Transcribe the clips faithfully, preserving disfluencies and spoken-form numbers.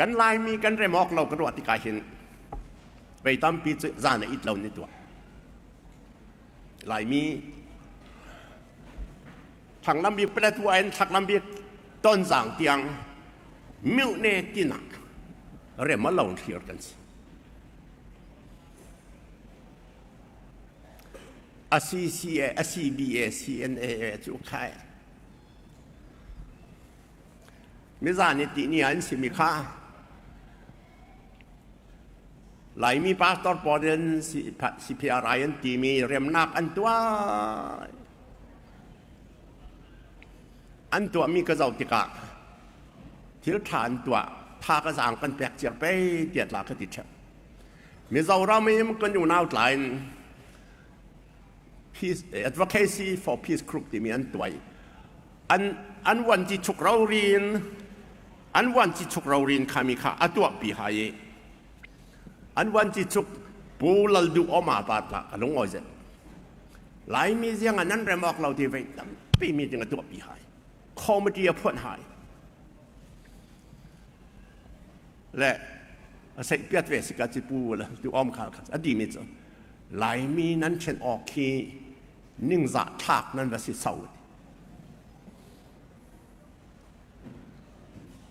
Kan Laimi kan rem awk lo ka ruah tikah hin vei tampi cu zan a it lo ni tuah. Laimi thlanglam bik Paletwa in thlaklam bik Tonzang tiang myone tinah rem a lo hrial kan si. A C C A, a C B A, C N A A cu khai. Mizan i tihni ah an simi kha Laimi pastor pawl in si-, si phi a rai an timi remnak an tuah. An tuahmi ka zoh tikah thil ṭha an tuah, tha ka zang kan pek ciar pei tiah tla ka ti ṭheh. Mizoram i kan unau tla in Peace, Advocacy for Peace Group timi an tuah i an, an vuanci chuk rori in, an vuanci chuk rori in khami kha a tuahpi hai i an vuanci chuk Pu Lalduh Awma pa tla ka lungawi zet. Laimi ziangah nan rem awk lo ti vei tampi mi ding a tuahpi hai. Committee a phuan hai. Le a seihpiat ve si ka ci Pu Lalduh Awma kha a timi cu Laimi nan ṭhen awk hi ningzah thlak nan va si so.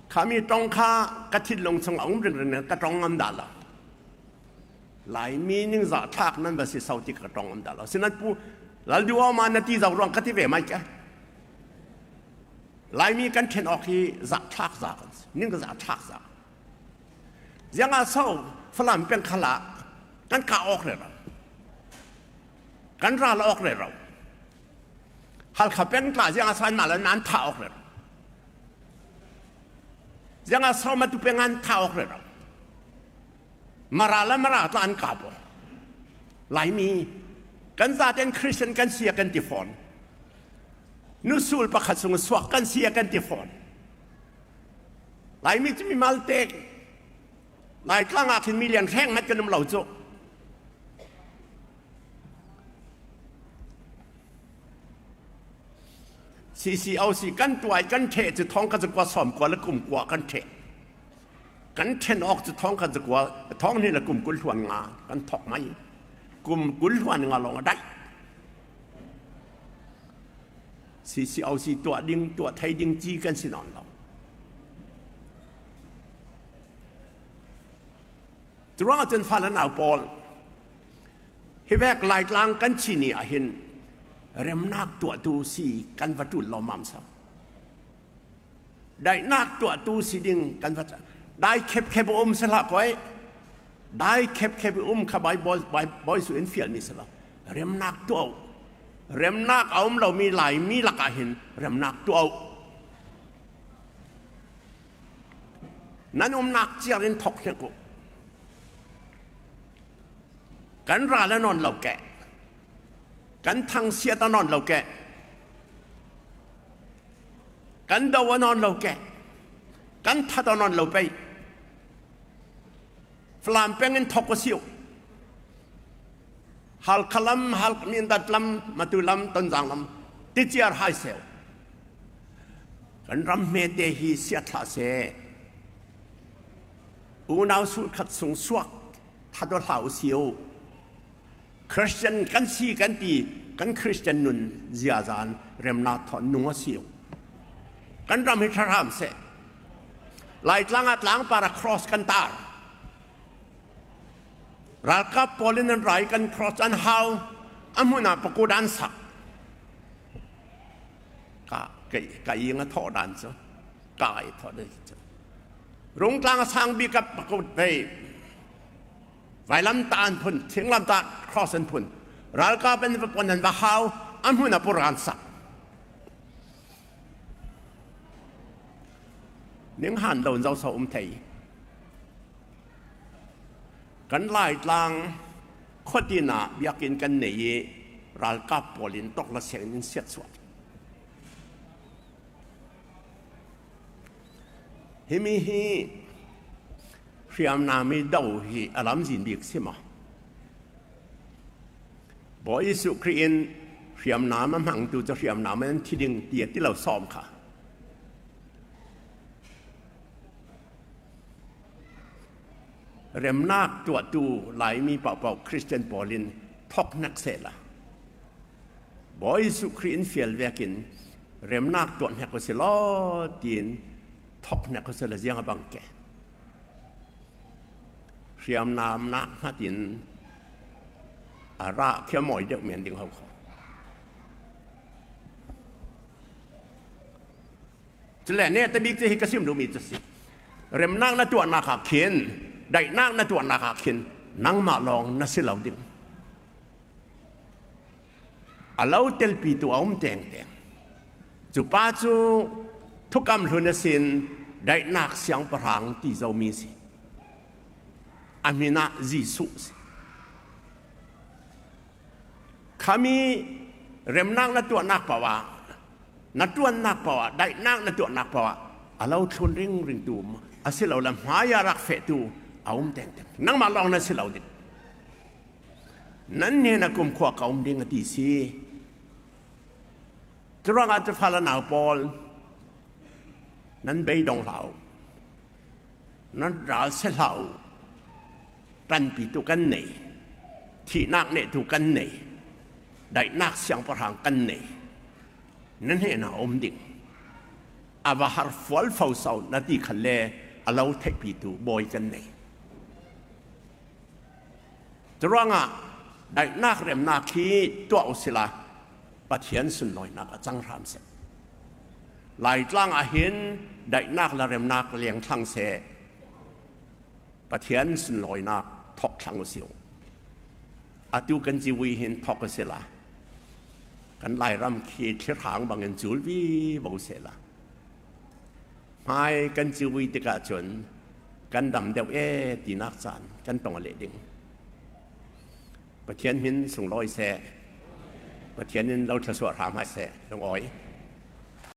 Khami ṭong kha ka thinlung chungah um ringring in ka ṭong ngam dah lo. Laimi ningzah thlak nan va si so ti ka ṭong ngam dah lo. Sinan Pu Lalduh Awma na ti zo ruang ka ti ve mai ke. Laimi kan ṭhen awk hi zah thlak za kan si, ningzah thlak za. Ziangah so Falam peng khalah kan kah awk rero, kan ral awk rero. Halkha peng tla ziangah so anmah le anmah an thah awk rero. Ziangah so Matu peng an thah awk rero. Mara le Mara tla an kap aw. Laimi kan zaten Christian kan si a kan ti fawn. Nusul pakhat sung suak kan si a kan ti fawn. Laimi cu mimal tek. Laitlang ah khin milian hreng mat kan um lo cu. C C O C kan tuai kan ṭheh cu thawngkhat zakua sawmkua le kum kua kan ṭheh. Kan ṭhen awk cu thawngkhat zakua, thawng hnih le kum kul hluan nga kan thawk mai. Kum kul hluan nga lawng a daih. C C O C tuah ding, tuah thei ding ci kan si nawn lo. Curuangah cun fale nau pawl, hi vek Laitlang kan chih ni ah hin remnak tuahtu si kan va ṭul lawmmam so. Daihnak tuahtu si ding kan va ca-, dai khepkhep a um si hlah ko. Dai khepkhep a um kha bai bawi, bai, bawi su in fialmi si lo. Remnak tuah uh. Remnak a um lomi Laimi lakah hin remnak tuah uh. Nan umnak ciar in thawk hnek uh. Kan ral a nawn lo keh. Kan thangsiat a nawn lo keh. Kan do a nawn lo keh. Kan that a nawn lo pei. Falam peng in thawk a si uh. Halkha lam, Hal-, Mindat lam, Matu lam, Tonzang lam, ti ciar hai seh uh. Kan ram hmete hi siat hlah seh. Unau sulkhat sung suak that aw hlah uh si uh. Christian kan si kan ti, kan Christian nun ziazan remnak thawn nung aw si uh. Kan ram hi ṭhahram seh. Laitlang ah tlangpar ah cross kan tar. Ralkap pawl in an rai kan cross an hau, a hmun ah pakua dan sak. Ka, ka, ka ing a thawh dan cu, ka ai thawh dan cu. Rungtlang a sang bik ah pakua vei. Vailam ta an phun, thinglam ta cross an phun. Ralkap an va pon an va hau, a hmun ah pur an sak. Ning han lo in zoso um thei. Kan Laitlang khuatin ah biakinn kan nei i ralkap pawl in tawk la siangin in siatsuah. Himi hi hriamnam i do hi a lamzin bik si maw? Bawi Jesuh Khrih in hriamnam a hmangtu cu hriamnam an thi ding ti a ti lo sawm kha. Remnak tuahtu Laimi pahpah Khristian pawl in thawk hnek sehla, Bawi Jesuh Khrih in fial vekin remnak tuah hnek uh si law tiin thawk hnek uh sehla ziang a bang ke. Hriamnamnak hmatin a rah khi a mawi deuh men ding ho kho. Cule neta bik ci hi ka sim dumi cu si. Remnak na tuahnak ah khin, daihnak na tuahnak ah khin, nangmah lawng na si lo ding. A lo telpitu a um tengteng. Cupa cu thukam hlun a sin, daihnak siangpahrang ti zomi si. A hmin ah Jesuh si. Khami remnak na tuahnak paoh ah, na tuannak paoh ah, daihnak na tuahnak paoh ah a lo thlun ringringtu, a si lo le hmai ah rak fehtu a um tengteng. Nangmah lawng na si lo ding. Nan hnenah kumkhua ka um ding a ti si. Curuangah cu fala nau pawl, nan beidong hlah uh, nan ralsia hlah uh. Ṭanpitu kan nei, thihnak nehtu kan nei, daihnak siangpahrang kan nei. Nan hnenah a um ding. A va har fualfo so na ti khalle a lo theihpitu bawi kan nei. Curuangah daihnak remnak hi tuah uh sila, Pathian sunlawinak a cang hram seh. Laitlang ah hin daihnak le remnak lengthlang seh. Pathian sunlawinak thawk thlang uh si uh. Atu kan civui hin thawk uh sila, kan Lairam khi thlirhang bangin cul vivo sehla, hmai kan civui tikah cun kan dam deuh e tinak caan kan tong a leh ding. Pathian hmin sunglawi seh. Pathian in lo thlasuah hram hai seh, lungawi.